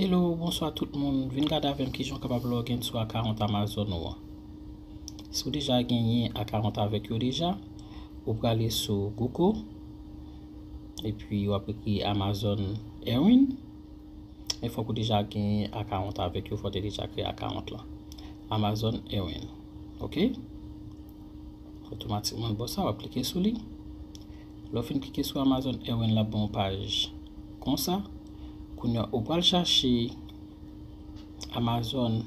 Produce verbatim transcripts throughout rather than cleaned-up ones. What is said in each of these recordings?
Hello, bonswa tout moun. Vin gade avè m kijan w kapab login sou akawont Amazon ou an. Si w deja genyen akawont avèk yo deja, ou prale sou Google, epi w ap ekri Amazon Ewin. Men fòk ou deja genyen akawont avèk yo, fò w te deja kreye akawont lan. Amazon Ewin. Ok? Otomatikman, l bò sa, w ap klike sou li. Lè w fin klike sou Amazon Ewin, l ap ba w yon paj konsa. Kounye a, ou pral chache Amazon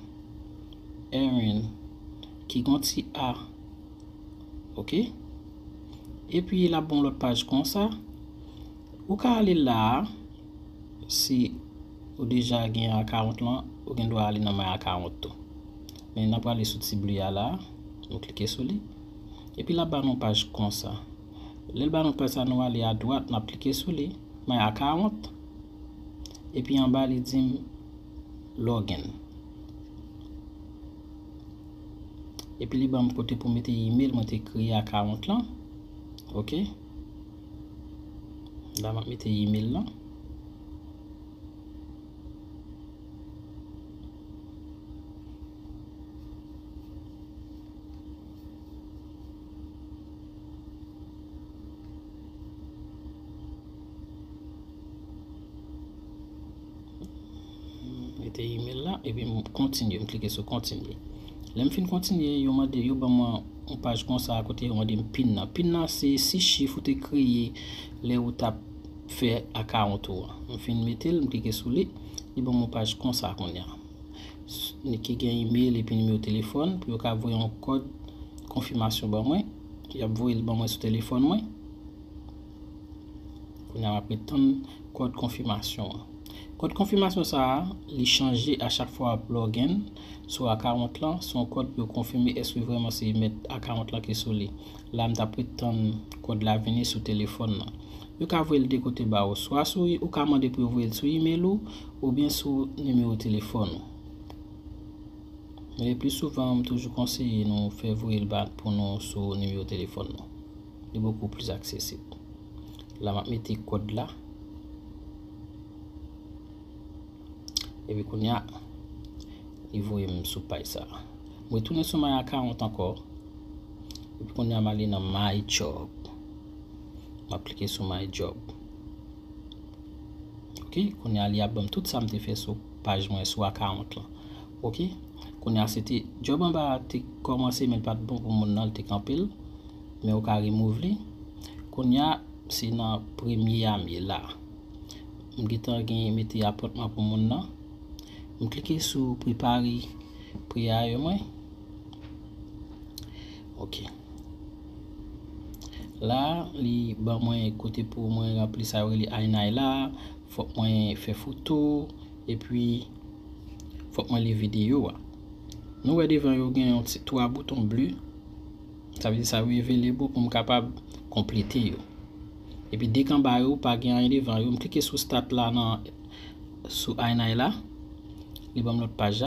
Ewin ki gon ti A. Ok? Epi, l ap ba w lòt paj konsa. Ou ka ale la a, si ou deja gen akawont lan, ou gen dwa ale nan My Account tou. Men n ap prale sou ti ble a la, nou klike sou li. Epi l ap ba nou paj konsa. Lè l ba nou paj sa, nou ale adwat, n ap klike sou li, My Account. Epi anba li di m login. Epi li ban m kote pou mete email mwen te kreye akawont lan. Ok. La m ap mete email lan. Mete email la, epi m kontinye, m klike sou kontinye. Lè m fin kontinye, yo mande, yo ban mwen yon paj konsa kote yo mande m pin nan. Pin nan se sis chif ou te kreye lè ou t ap fè akawont ou an. M fin mete l, m klike sou li, li ban mwen yon paj konsa kounye a. Ki gen email epi nimewo telefòn pou yo ka voye yon kòd konfimasyon ban mwen. Y ap voye l ban mwen sou telefòn mwen. Kounye a m ap ret tann kòd konfimasyon an. Kòd konfimasyon sa a, li chanje a chak fwa w ap login sou akawont lan, se yon kòd pou yo konfime èske vrèman se mèt akawont lan ki sou li. La m t ap ret tann kòd la vini sou telefòn nan. Yo ka voye l de kote ba ou, swa sou, ou ka mande pou yo voye l sou email ou, oubyen sou nimewo telefòn ou. Men le pli souvan, m toujou konseye nou fè voye l ba pou nou sou nimewo telefòn nou. Li bokou plis aksesib. La m ap mete kòd la. Epi kounye a, li voye m sou paj sa a. M retounen sou My Account ankò. Epi kounye a, m ale nan My Job. M ap klike sou My Job. Ok, kounye a, li ap ban m tout sa m te fè sou paj mwen, sou akawont lan. Ok, kounye a, se te job anba a te kòmanse, men l pa t bon pou moun nan, l te kanpe l. Men ou ka remove li. Kounye a, se nan premye a m ye la. M gentan gen mete apòtman pou moun nan. M klike sou prepare pre a yo mwen. Ok. La, li ban mwen kote pou mwen ranpli sa yo rele I nine la. Fòk mwen fè foto, epi fòk mwen li videyo a. Nou wè devan yo gen yon ti twa bouton ble. Sa vle di sa yo available pou m kapab konplete yo. Epi de k anba yo, pa gen anyen devan yo. M klike sou start la nan, sou I nine la. Li ban m lòt paj la.